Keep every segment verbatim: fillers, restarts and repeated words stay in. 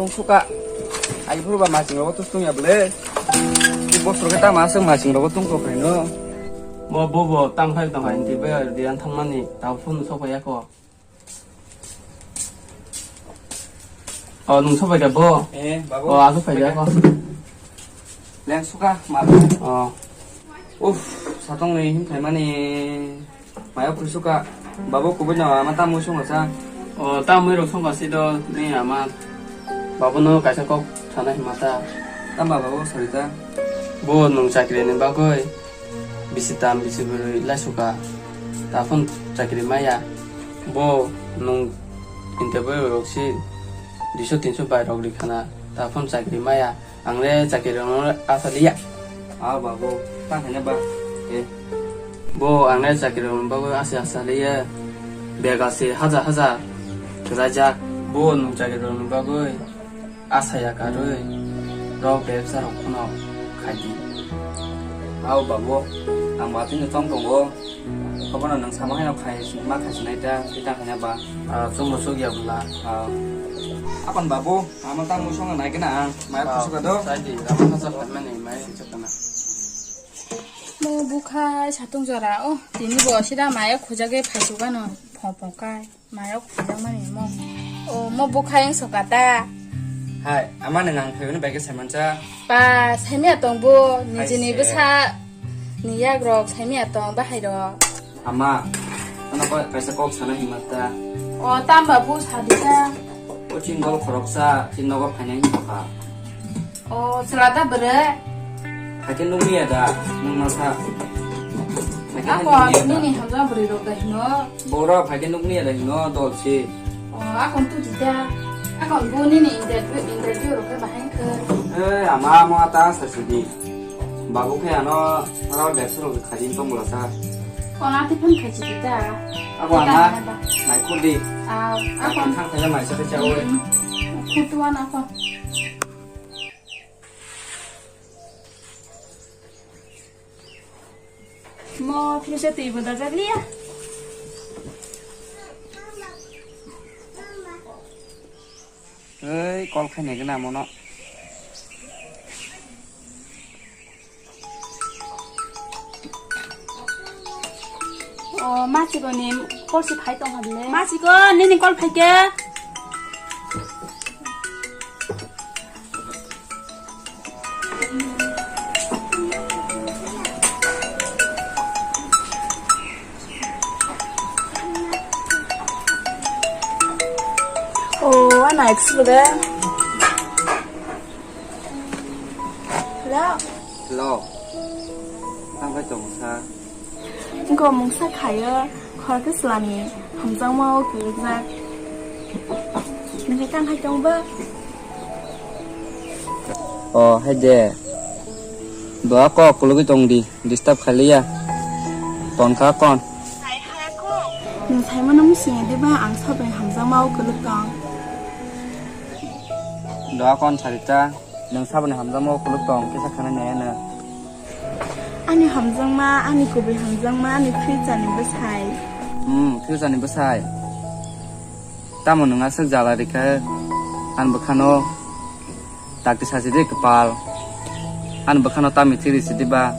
Suka. Ai phuru ba masing rogo tus tung ya bole. Bosor ke tama aswk masing rogo tung kok reno. Bo, bo, bo, tang khai, tang khai, inti bai, diyan thangmani, tao phone sok ya ko. Oh, nung sok bai ka bo? Eh, babu. Oh, aswk phai ya ko. Leng suka, ma. Oh. Uff, satong ni him khai mani. Maya kusuka, babu kubui no ama tamui songo sa. O tamui rok songo si do ni ama. Babu no kaisa kok sana hima ta. Tamba babu sarita. Bo nung chakri ni bagoi bisi tam bisi bwrwi lai suka. Ta phone chakri maya. Bo nung interview rok si duiso tinso bai rok ri khana. Ta phone chakri maya. Ang le chakri rok no asa liya. Ah, babu, ta hene ba. Eh. Bo ang le chakri rok no bagwi asa asa liya. Bega se hajar hajar. Kwlai jak. Bo nung chakri rok no bagwi asa ya karwi. Rok bebsa rok no khai di. Au babu, ang ba tini tong tongo. Kobono nung sama haino khai, ma khai sinai ta, kita hene ba. Ah, chumbo sugya bula. Ah. Apan babu, ama ta musong nai kena ang. Mai kusuka do. Sai di, ama kasa phan mani, mai kusuka na. Mo bukha satung jora o, tini bo sida maya khujage phaisugano phong phong kai. Maya khujak mani mo. O mo bukha yang soka ta. Hai, ama nang ang phaibani bai ke saimancha. Pa, saimia tong bo, nijini bwsa ni yagrok saimia tong bahai rok. Ama, ano kaisa kok sana himata. O tamba bu sadi ta. O chin dol khoroksa, chin nogo phaina himkha. O, chwla da bwrwi? Haikhe nukliya da, nwng masa. Haikhe nukliya da. Ako nini hamjak bwrwi rok da hino. Borok haikhe nukliya da hino, dol si. O, ako tu jita. Ako bo nini interview, interview rok khe bahai khe. Eh, ama, amo ata sa sidi. Babu khe ano rao deksa rok khaji tong bwla sa. Ko na tiphun khaji jita. Ako ama, naikhur di. Aw, ako. Thang khaja mai sa khe chawi. Khutuan ako. Mo fridge twi bo dajak liya. Ei, call khainai gana mono. O, machikoni call si phai tong hable. Machiko, nini call phaikhe. O, ana ex bole. Hello. Hello. Tang bai tong sa. Wngkha mungsa khaio, khorokhe chwlani hamjakmao kwrwkjak. Nwng khe kang hai tong bo? O, hai de. Doa kok kulugwi tong di, disturb khai liya. Ton kha kon. Nwng saimano mung sini diba, ang saboni hamjakmao kwrwk tong. Doa kon Sarita. Nwng saboni hamjakmao kuluk tong, kisa khana nai ano. Ani hamjakma, ani kubui hamjakma, ani future ni bwsai. Hmm, future ni bwsai. Tamo nwng aswk jala rikha, ani bwkhano dakti sachi di kwpal. Ani bwkhano tamo thik risi diba?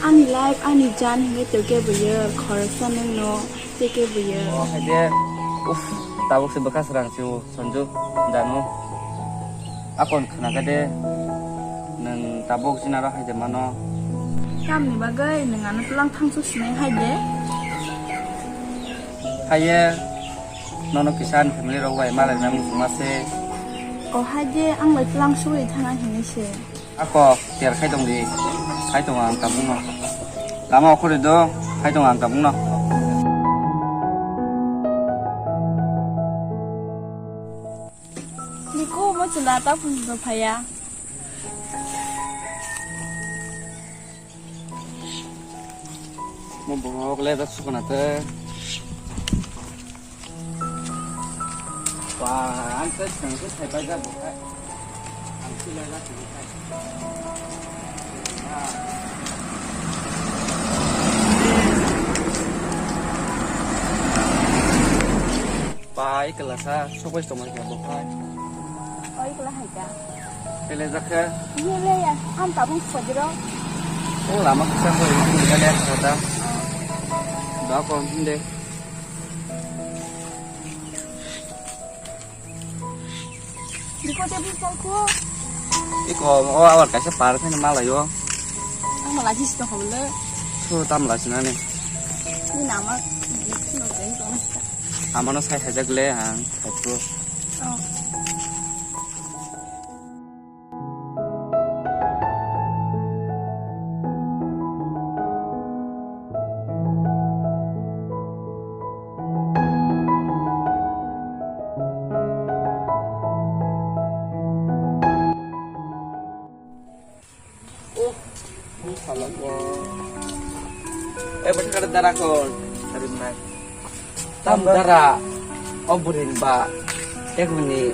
Ani life, ani jan hinwi tokhe buyo, khoroksa nwngno tokhe buyo. O hai de, uff, tabuk se bwkha swrang se o. Sanju, dano. Akon khna kha de, nwng tabuk sinaro hai de mano. Tamni bagwi nwng ano tlang thangsu sinai hai de? Haiye, nono kisa ani family rok bai malai nang wngma se. O hai de, ang bai tlang sugwi thana hinwi se. Ako, tiar khai tong di. Khai tong ang tabuk no. Lama okhori do, khai tong ang tabuk no. Niko mo chwla ta phunjino phaiya. Mo bohok le da sukuna te. Ba, ang te thang te thai bai da bo khai. Ang si le la si khai. Pai kelasa, sobai tongmani khe bo khai. Oi Kela hai ka? Kela jakha? Ye le ya, am tabung sojiro. O lama kisa ko ini kali ya kata. Da ko hinde. Biko te biko ko. Iko o awar kaisa par phani malayo. Ang lagi sito hole. So tam lagi nani. Ni nama. Amano sai hajak le ang. Hajak. Oh. Oh, ini salah ko. Eh, betul ada darah kon. Dari mana? Tam dara, o burin ba, ek mini,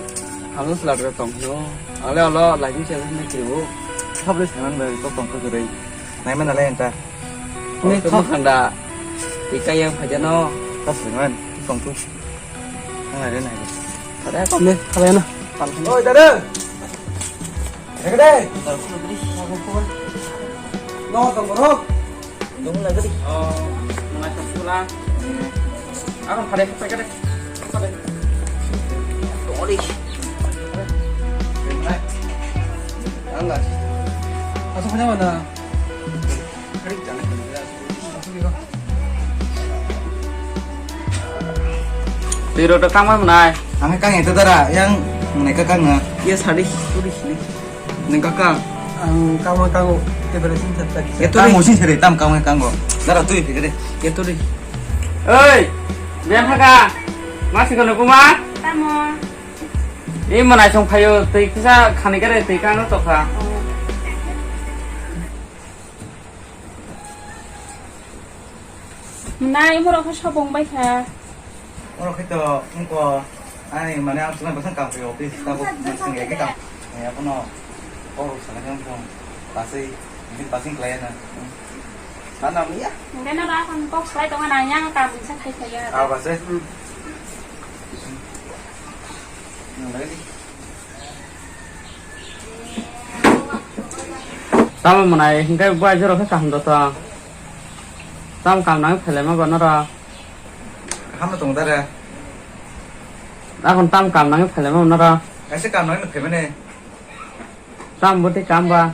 hamus ladro tong hino. Ale alo, lagi siya hino kiri bu. Habis kanan ba, ko tong ko kiri. Nai mana le enta. Ni ko khanda, ika yang phajano. Tas dengan, tong tu. Nang ada nai. Ada apa? Ni, kalian na. Oi, dada. Dek de. No, tong bro. Dong lagi di. Oh, mengatur pulang. Aku pada apa kade? Pada. Tong di. Angga. Asal punya mana? Kari jangan. Twi rok to kangma mwnai. Ang kang eto dara, yang mwnai ka kang na. Ye sadi, sadi sini. Neng ka kang. Ang kang ma kang o, te bere sin sat. Ye to ri. Kang mo sin sere, tam kang ma kang o. Dara twi phi kare. Ye to ri. Oi, ben thaka. Ma sing kono kuma? Tamo. Ni mwnai song phayo, twi kisa khani kare, twi kang no tokha. Nai, borok khe sobong bai kha. Borok khe to wngkha, ani mane ang chwng bwswk kam khe office, tabuk nwng swng ya khe kam. Ya, bono borok sana khe wngkha, baswi, basing khlai na. Sana miya. Ngai na ba kon kok slai tonga na yang kam sa khai khai ya. Ah, baswi. Hmm. Nang lagi. Tamo mwnai, hingke bo aijorok khe kaham do tong. Tamo kam nang phailai ma ba noro? Kaham no tong dare. Akon tamo kam nang phailai ma ba noro? Kaisa kam nang phaimani. Tamo bwtwi kam ba?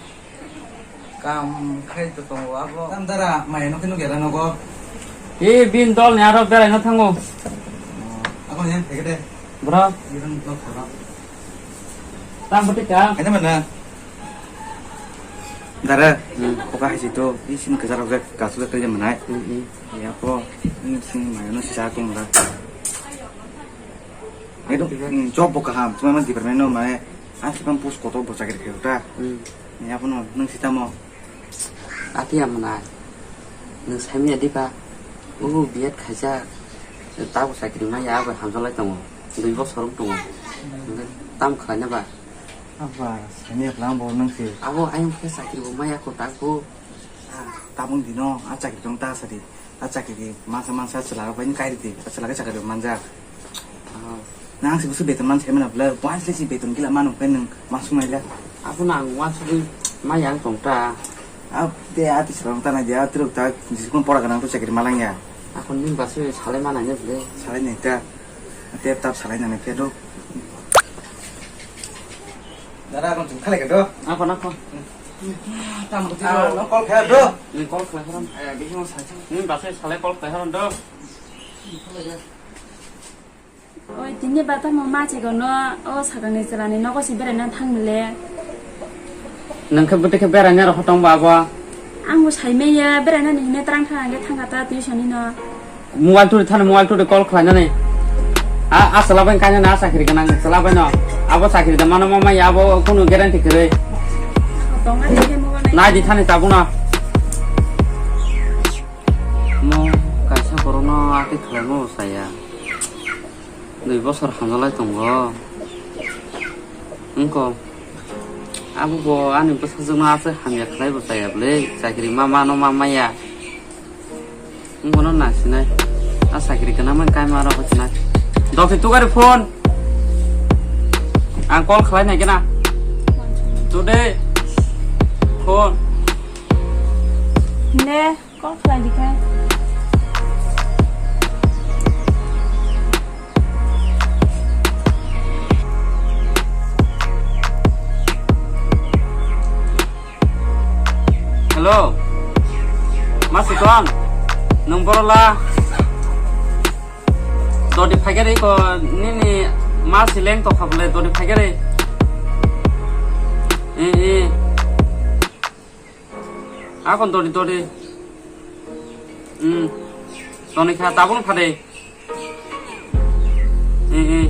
Kam khai to tongo abo. Tam dara maya no khe nukya da nogo. E bin dol ni aro berai no thango. Oh, abo ni phege de. Bro. Iron dol khara. Tam bwtwi ka. Ani mana? Dara. Hmm. Oka hai to. Isin kejar oka kasu le kaya manai. Hmm, hmm. Ya po. Ini sing maya no sisa tong da. Itu, hmm, job bo kaham. Cuma man department no mane. Ang sipang post kotor bo chakri khe ta. Hmm. Ya po no nung sitamo. Ati amwnai, nwng saimanya diba? O B Ed khaijak, tabuk chakri maya, abo hamjaklai tongo, dui bosor wng tongo. Hwnkhe tamo khlaina ba? Aba, saimanya phlang bo nwng se. Abo ayang khe chakri bo maya kho tak bo. Ah, tabung dino, a chakri tong ta sadi. A chakri di, mansa mansa chwla rok bai kai di, a chwla khe chakri manja. Oh. Nang si busu beton man se mana bla, buan se si beton gila manu pen nang masuk mai la. Aku nang masuk di mayang tong ta. Ab de ati serong ta na dia truk ta, jiskun pora ganang tu chakri malang ya. Aku ning basu salai mana ne ble. Salai ne ta. Tep tap salai nang phe do. Dara kon chung khalai ka do. Apa nak kon? Tam ko Ah, no call kha do. Ni call kha ron. Eh, bihi mo sa. Ni basu salai call kha ron do. Oi, tini bata mo ma chigo no, o sakang ni chwla ni nogo si beraina thang mile. Nang khe bwtwi khe beraina rok tong ba bo? Ang bo sai manya beraina ni hine trang thang ge thang kata tuition ni no. Mobile turi thani mobile turi call khlai nani. A, a chwla bai kaina na chakri ganang chwla bai no. Abo chakri da mano ma maya abo kunu guarantee kwrwi. Tong ani khe mo nai. Nai di thani tabuk no. Mo kaisa borok no ati khlai mo saya. Dui bosor hamjalai tongo. Wngkha. Abo bo ani bwsajwkno aswk hamya khlai bo chaya bwle, chakri ma mano ma maya. Wngkha no nasinai. A chakri gwnangmani kaima rok sinai. Dokhi tugari phone. Ang call khlai nai kena. Today phone. Ne, call khlai di khe. Hello. Ma Sitwang. Nwng borola. Dodi phaikhe ko nini ma sileng tokha bole dodi phaikhe. Eh, eh. Akon dodi, dodi. Hmm. Toni kha tabung phade. Eh, eh.